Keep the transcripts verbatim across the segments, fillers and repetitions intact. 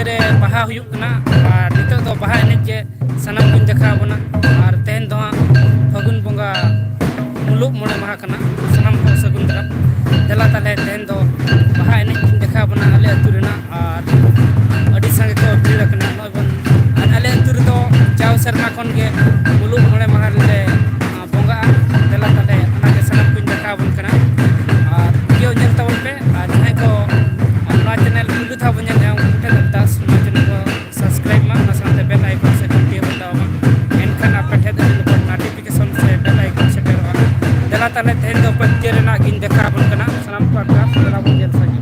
ᱨᱮ ᱵᱟᱦᱟ ᱦᱩᱭᱩᱜ ᱠᱟᱱᱟ᱾ ᱟᱨ ᱱᱤᱛᱚᱜ ᱫᱚ ᱵᱟᱦᱟ ᱮᱱᱮᱡ ᱜᱮ ᱥᱟᱱᱟᱢ ᱠᱚᱧ ᱫᱮᱠᱷᱟᱣ ᱟᱵᱚᱱᱟ᱾ ᱟᱨ ᱛᱮᱦᱮᱧ ᱫᱚ ᱦᱟᱸᱜ ᱯᱷᱟᱹᱜᱩᱱ ᱵᱚᱸᱜᱟ ᱢᱩᱞᱩᱜ ᱢᱚᱬᱮ ᱢᱟᱦᱟ ᱠᱟᱱᱟ᱾ ᱥᱟᱱᱟᱢ ᱠᱚ ᱥᱟᱹᱜᱩᱱ ᱫᱟᱨᱟᱢ᱾ ᱫᱮᱞᱟ ᱛᱟᱦᱞᱮ ᱛᱮᱦᱮᱧ ᱫᱚ ᱵᱟᱦᱟ ᱮᱱᱮᱡ ᱤᱧ ᱫᱮᱠᱷᱟᱣ ᱟᱵᱚᱱᱟ ᱟᱞᱮ ᱟᱹᱛᱩ ᱨᱮᱱᱟᱜ᱾ ᱟᱨ ᱟᱹᱰᱤ ᱥᱟᱸᱜᱮ ᱠᱚ ᱵᱷᱤᱲ ᱟᱠᱟᱱᱟ᱾ ᱱᱚᱜᱼᱚᱭ ᱵᱚᱱ, ᱟᱨ ᱟᱞᱮ ᱟᱹᱛᱩ ᱨᱮᱫᱚ ᱡᱟᱣ ᱥᱮᱨᱢᱟ ᱠᱷᱚᱱ ᱜᱮ ᱢᱩᱞᱩᱜ ᱢᱚᱬᱮ ᱢᱟᱦᱟ ᱨᱮᱞᱮ, ᱟ, ᱵᱚᱸᱜᱟᱜᱼᱟ᱾ ᱫᱮᱞᱟ ᱛᱟᱦᱞᱮ ᱚᱱᱟᱜᱮ ᱥᱟᱱᱟᱢ ᱠᱚᱧ ᱫᱮᱠᱷᱟᱣ ᱟᱵᱚᱱ ᱠᱟᱱᱟ᱾ ᱟᱨ ᱵᱷᱤᱰᱤᱭᱳ ᱧᱮᱞ ᱛᱟᱵᱚᱱ ᱯᱮ᱾ ᱟᱨ ᱡᱟᱦᱟᱸᱭ ᱠᱚ, ᱟ, ᱱᱚᱣᱟ ᱪᱮᱱᱮᱞ ᱯᱩᱭᱞᱩ ᱫᱷᱟᱣ ᱵᱚᱱ ᱧᱮᱞᱮᱫᱼᱟ, ᱩᱱᱠᱩ ᱴᱷᱮᱱ ᱟᱨᱫᱟᱥ, ᱱᱚᱣᱟ ᱪᱮᱱᱮᱞ ᱠᱚ ᱥᱟᱵᱥᱠᱨᱟᱭᱤᱵᱽ ᱢᱟ, ᱚᱱᱟ ᱥᱟᱶᱛᱮ ᱵᱮᱞ ᱟᱭᱠᱚᱱ ᱥᱮ ᱜᱷᱚᱱᱴᱤ ᱵᱚᱱ ᱫᱟᱵᱟᱣ ᱢᱟ᱾ ᱮᱱᱠᱷᱟᱱ ᱟᱯᱮ ᱴᱷᱮᱱ ᱟᱹᱰᱤ ᱞᱚᱜᱚᱱ ᱱᱳᱴᱤᱯᱷᱤᱠᱮᱥᱚᱱ ᱥᱮ ᱵᱮᱞ ᱟᱭᱠᱚᱱ ᱥᱮᱴᱮᱨᱚᱜᱼᱟ᱾ ᱫᱮᱞᱟ ᱛᱟᱦᱞᱮ ᱛᱮᱦᱮᱧ ᱫᱚ ᱯᱟᱹᱠᱪᱟᱹ ᱨᱮᱱᱟᱜ ᱜᱤᱧ ᱫᱮᱠᱷᱟᱣ ᱟᱵᱚᱱ ᱠᱟᱱᱟ᱾ ᱥᱟᱱᱟᱢ ᱠᱚ ᱟᱨᱫᱟᱥ, ᱫᱮᱞᱟ ᱵᱚᱱ ᱧᱮᱞ ᱥᱟᱸᱜᱮ᱾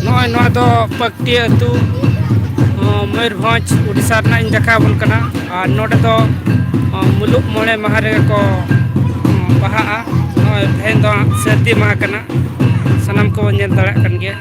ᱱᱚᱜᱼᱚᱭ ᱱᱚᱣᱟ ᱫᱚ ᱯᱟᱹᱠᱴᱤ ᱟᱹᱛᱩ, ᱚ, ᱢᱚᱭᱩᱨᱵᱷᱚᱸᱡᱽ, ᱩᱰᱤᱥᱟ ᱨᱮᱱᱟᱜ ᱤᱧ ᱫᱮᱠᱷᱟᱣ ᱟᱵᱚᱱ ᱠᱟᱱᱟ᱾ ᱟᱨ ᱱᱚᱰᱮ ᱫᱚ, ᱚ, ᱢᱩᱞᱩᱜ ᱢᱚᱬᱮ ᱢᱟᱦᱟ ᱨᱮᱜᱮ ᱠᱚ, ᱚ, ᱵᱟᱦᱟᱜᱼᱟ᱾ ᱱᱚᱜᱼᱚᱭ ᱛᱮᱦᱮᱧ ᱫᱚ ᱦᱟᱸᱜ ᱥᱟᱹᱨᱫᱤ ᱢᱟᱦᱟ ᱠᱟᱱᱟ, ᱥᱟᱱᱟᱢ ᱠᱚᱵᱚᱱ ᱧᱮᱞ ᱫᱟᱲᱮᱭᱟᱜ ᱠᱟᱱ ᱜᱮᱭᱟ᱾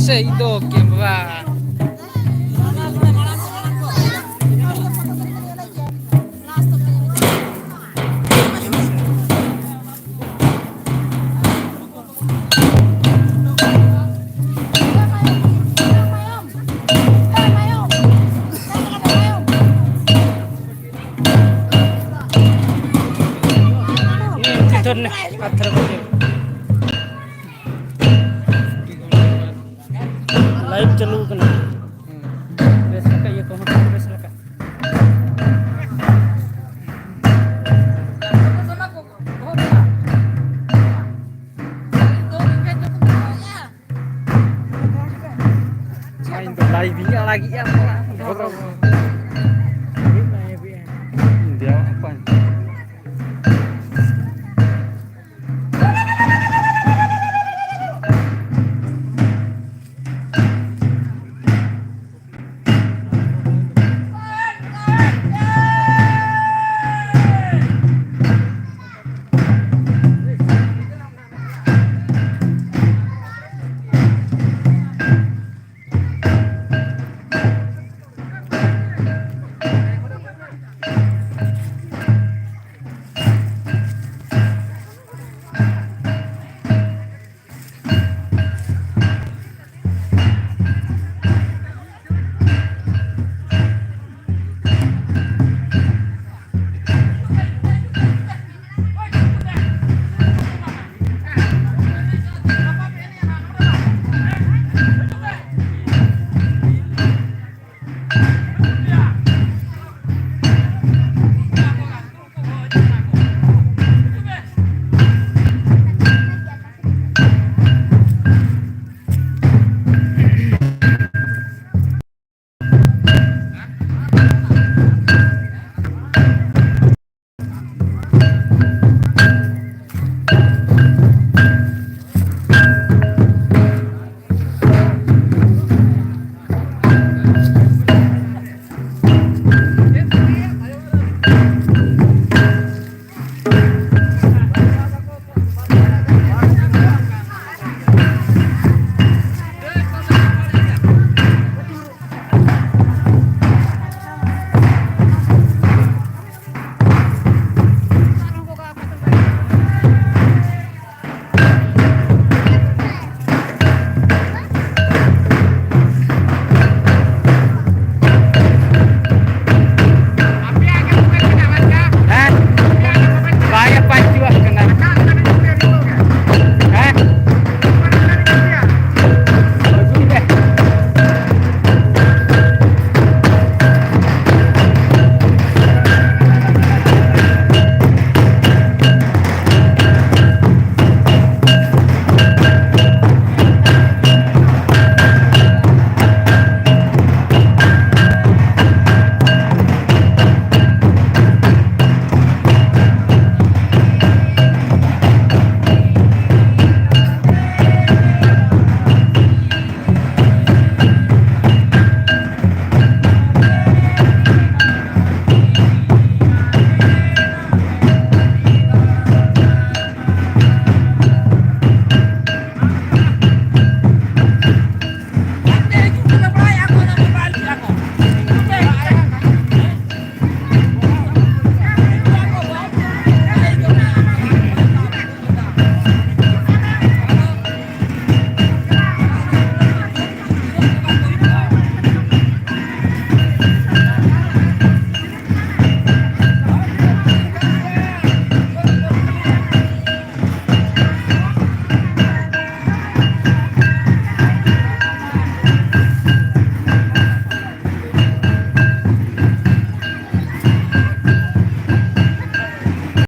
ᱥᱮ ᱤᱧ ᱫᱚ ᱠᱮᱢᱨᱟ᱾ ᱞᱟᱭᱤᱵᱷ ᱪᱟᱹᱞᱩ ᱠᱟᱱᱟ᱾ ᱵᱮᱥ ᱞᱮᱠᱟ ᱤᱭᱟᱹ ᱠᱚᱦᱚᱸ ᱵᱮᱥ ᱞᱮᱠᱟ᱾ ᱤᱧ ᱫᱚ ᱞᱟᱭᱤᱵᱷ ᱤᱧ ᱟᱲᱟᱜᱮᱜᱼᱟ᱾